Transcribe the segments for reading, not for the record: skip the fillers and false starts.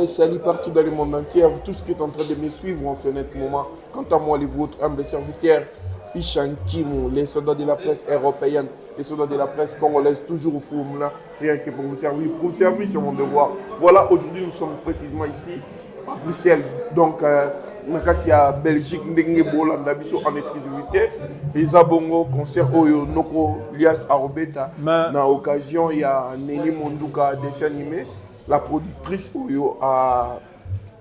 Salut partout dans le monde entier, à vous tous qui êtes en train de me suivre en ce net moment. Quant à moi, les vôtres, humble serviteur, Ishan Kimu, les soldats de la presse européenne, les soldats de la presse congolaise, toujours au forum là, rien que pour vous servir, pour vous servir, c'est mon devoir. Voilà, aujourd'hui, nous sommes précisément ici, à Bruxelles, donc, na kati ya Belgique, ndenge bolanda biso en exclusivité. Eza bongo concert oyo noko Lias Arobeta na occasion ya Nelly Monduka dessin animé, la productrice oyo a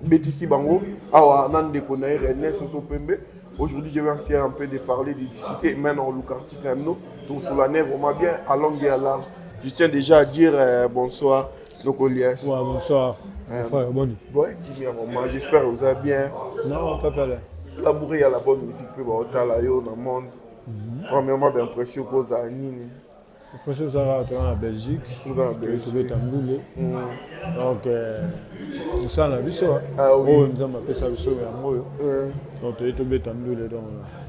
betisi bango awa na ndeko na ye René Soso Pembe. Aujourd'hui, je vais essayer un peu de parler, de discuter. Maintenant, le artiste donc sur vraiment bien, à longue et à large. Je tiens déjà à dire bonsoir, noko Lias. Ouais, bonsoir. Frère, bonne. Ouais, vraiment, j'espère que vous allez bien. Non, pas pas là. L'amour et la bonne musique peut être là dans le monde. Premièrement, d'impression que vous avez nini. Impression ça va na Belgique. Na Belgique. Ndule. Donc mosala na biso oyo Nzambe apesa biso yango oyo. Donc toye tobeta ndule, donc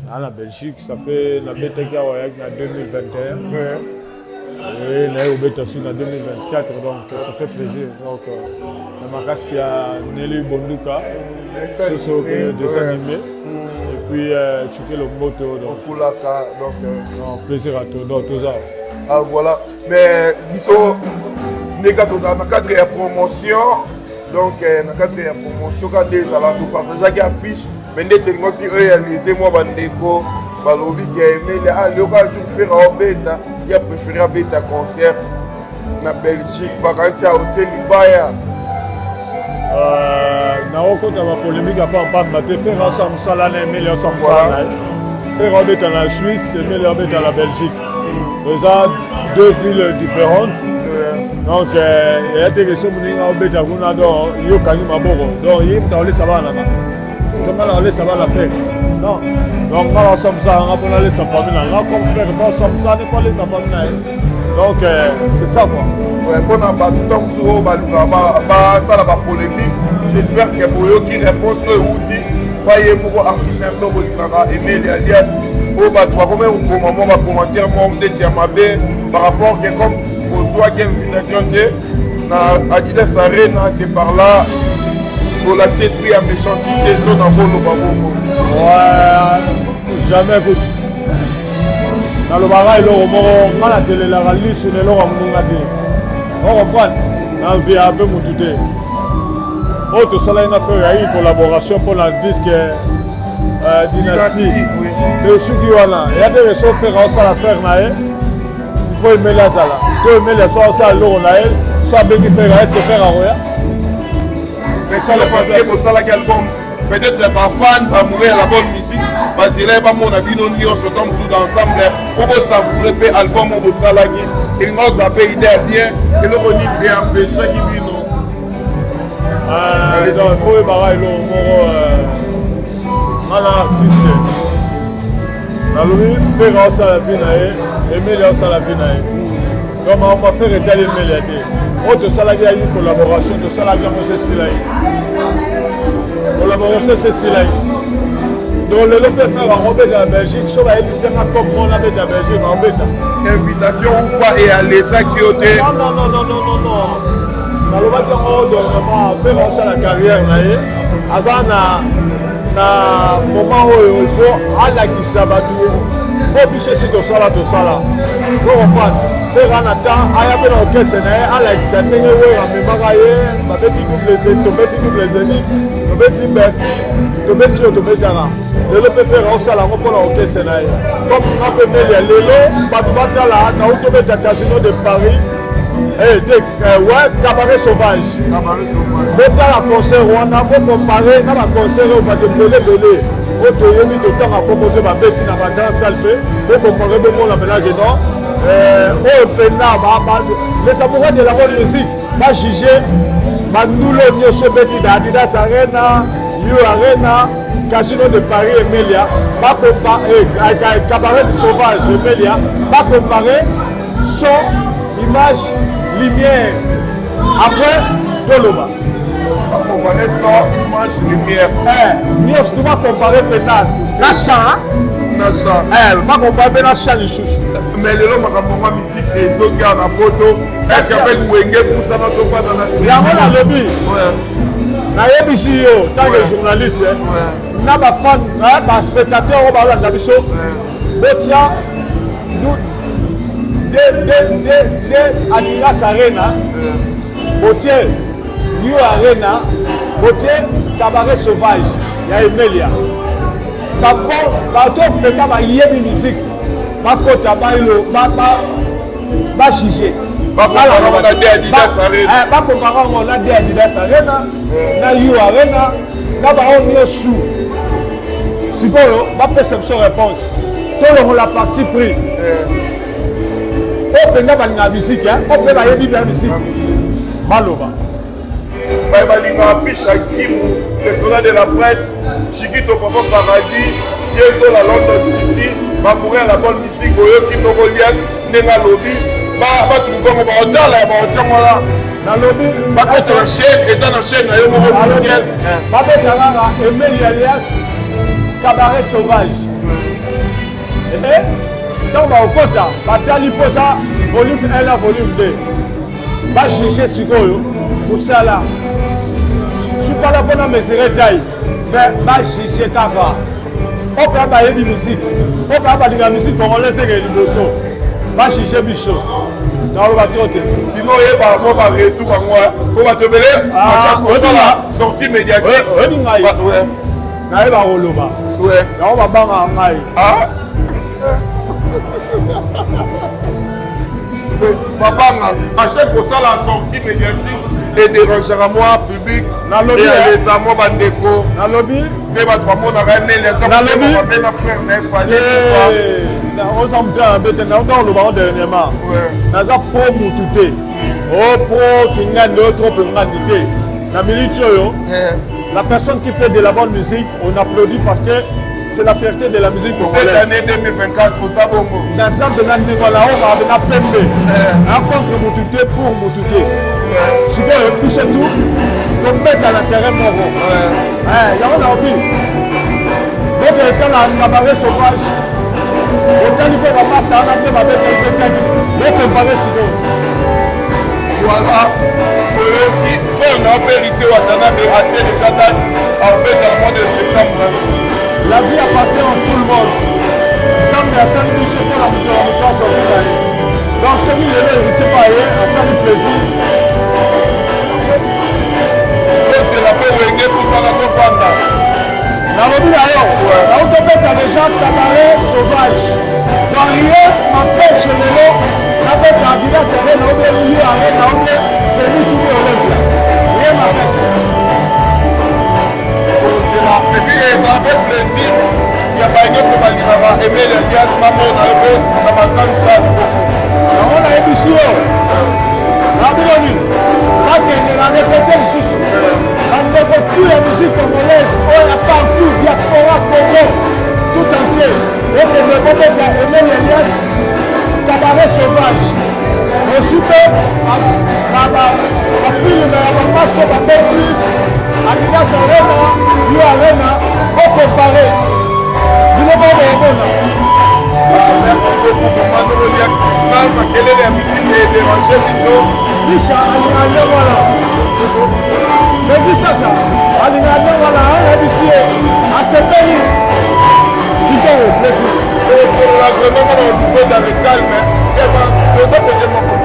naa na Belgique, ça fait nabetaki awa yaki na 2021 et naye kobeta su na 2024, donc ça fait plaisir. Donc na makasi ya Nelly Bonduka soso dessin animé et puis Tchukelo Mboto, donc Okulaka, donc non, plaisir à toi, donc toza. Ah voilà, mais biso ndenge tozala na cadre ya promotion, donc na cadre ya promotion ka nde ezala topartageaki affiche, mais nde elingaki réaliser mwa bandeko balobi ke Emeli alioka jour Ferre obeta, ya préféré abeta concert na Belgique, bakanisi aotie libaya. Naokota bapolémique ya pampamba te. Ferre asala mosala na Emeli, asala mosala na ye. Ferre obeta na Suisse, Emeli obeta na Belgique, eza deux villes différentes. Donc eya te question moninga obeta kuna, donc yokangi maboko, donc ye moto aolesa bana nanga to nga na olesa bana Ferre? Non. Donc nga nasala mosala nga mpona alesa famille na nga, comme Ferre mpo asala mosala ne mpo alesa famille na ye. Donc c'est ça quoi. Mpona bato ntango mosusu oyo balukaka basala bapolémique, j'espère ke boyoki réponse oyo euti pa ye moko artiste mpe bolingaka Emeli alias, oyo bato bakomi kokoma mwa bacommentaire moko ndeti ya mabe par rapport ke comme kozwaki invitation te na Adidas Arena, c'est par là kolakisa esprit ya méchanceté so na koloba bongo. Ouais, jamais kutu. Nalobaka eloko moko, nga natelelaka lisu na eloko ya moninga te, ocomprendre? Na mpe motu te. Oyo tosalaki na Ferre yaki collaboration mpona disque Dynastie, mais soki wana eya te so Ferre aosala Ferre na ye, il faut Emeli azala to Emeli so aosala eloko na ye, so abengi Ferre, est ce que Ferre akoya? Mais c'est parce que bosalaki album, peut-être bafan bamoureux ya la bonne musique bazela ye bamona bino nyonso to mosusu ensemble po bosavoure mpe album oyo bosalaki, elinga ozwa mpe idée ya bien. Eloko nini eempêchaki bino? Donc il faut oyebaka eloko moko, nga na artiste nalobi Ferre aosala vie na ye, Emeli aosala vie na ye. Donc makambo Ferre etali Emeli ya te. Oyo tosalaki yaki collaboration, tosalaki yango se esilaki, collaboration se esilaki. Donc lelo mpe Ferre akobeta na Belgique, so bayebisanga comme mona abeta Belgique, akobeta. Invitation ou pas, eyalezaki yo te? Non, non, non, non, non, non. Nalobaki yango dernièrement, Ferre asala carrière na ye, aza na moment oyo il faut alakisa bato mpo biso esi tosala, tosala. Faut comprendre, Ferre na temps aya mpe na orchestre na ye, alakisa ndenge oyo amemaka ye. Babeti double, tobeti double Zénith, tobeti Bercy, tobeti oyo tobetaka lelo mpe Ferre osala yango mpona orchestre na ye, comme nga mpe Melia. Lelo bato batala nau tobeta Casino de Paris, ouais, Cabaret Sauvage. Botala concert wana, bocompare na baconcert oyo bato ebele ebele oyo toyebi, totanga kombo te, babeti na bagrand salle mpe bocompare, bomona mpena ke non, oyo mpena les amoureux de la bonne musique bajuge bandulo nyonso ebeti na Adidas Arena, U Arena, Casino de Paris, Emelia, Cabaret Sauvage, Emelia, bacompare son, image, lumière, après toloba. Bacompare son, image, lumière. Nyonso to bacompare mpena na chant. Na chant. Bacompare mpe na chant lisusu. Mais lelo makambo yango musique ezongi na poto, est-ce avec Wenge pusana tofanda na yango nalobi. Nayebisi yo tant que journaliste na bafan, baspectateur oyo balanda biso, botia de Adidas Arena, botie New Arena, botie Cabaret Sauvage ya Emelia. Bato mpenza bayebi musique bakota, bailo bajuge. Bakompara yango na de Adidas Arena, na U Arena, na bango nyonso. Sikoyo bapesa biso réponse, tolongola parti pris. Oyo mpenza balingaka musique, oyo mpe bayebi bya musique, baloba. Balingaka Pisha Kimu, le soldat de la presse, Chikito Papa Paradis, Yezo la London City, bamoureux ya la bonne musique. Oyoki moko Lias ndenge alobi, batrouve yango, baotala ya baotiango wana. Nalobi. Bakota na chaîne, eza na chaîne na yo moko officiel. Babeta kaka Emeli Alias Cabaret Sauvage. Ntango bakokota, batali mposa volume 1 na volume 2, bajuge sikoyo mosala. Supala mpona mesure taille, mais bajuge kaka oyo mpe bayebi musique, oyo mpe balinga musique congolaise eke liboso, bajuge biso. Nakoloba to te. Sinon oyeba mwa baretour yango po bato ebele kosala sortie médiatique. Oyebi ngai, nayeba koloba yango, babangaka ngai. Babanga à chaque kosala sortie médiatique edérangeaka mwa public, eyaleza mwa bandeko. Nalobi. Nde bato bamonaka nele aza na frère na efale. Oza motu ya mabe te. Nauta koloba ngo dernièrement, naza pro mutu te, o pro kingandi, o trop ngandi te. Na minute oyo, la personne qui fait de la bonne musique, on applaudit parce que c'est la fierté de la musique congolaise. Cette année 2024, oza bongo. Naza mpena ndenge wana oyo baka mpena pembe, na contre mutu te, pour mutu te. Sikoyo biso tu tobeta na terrain moko. Yango naobi boke etala Cabaret Sauvage, otali mpe bamasa wana mpe babetaki betaki, bokompare sikoyo. Voilà, oyoki frère na mpe Héritier Watanabe atie déjà date, akobeta na mois de septembre. La vie appartient à tout le monde. Nzambe asali biso mpona moto na moto azwa vie na ye. Donc soki lelo Héritier mpo aye asali plaisir. Tozela mpe Wenge pusana tofanda. Nalobi na yo, nautobeta déjà Cabaret Sauvage, donc rien m'empêche lelo nabeta Adidas Arena ou bien U Arena ou bien Zénith ou bien Olympia. Rien m'empêche. Tozela, et puis ezala mpe plaisir ya baye nyonso balingaka Emeli Alias, bamona yo mpe na bagrande salle bongo. Yango nayebisi yo, na bino nini, bakende na répété lisusu. Bandeko tout ya musique congolaise oyo ya partout, diaspora, Congo tout entier, okende kobeta Emeli Elias Cabaret Sauvage. Ozwi mpe bafilme ya bamaso babeti Adidas Arena, U Arena, bokompare bino moko bokomona. Merci beaucoup vraiment, Nolias. Na makelele ya misiki edérange biso. Bisha alinga nde wana Levi Sasa alinga nde wana, ayebisi ye asepeli kitoko, plaisir. Osolola vraiment ngana baluko dans le calme, kema toza kote moko.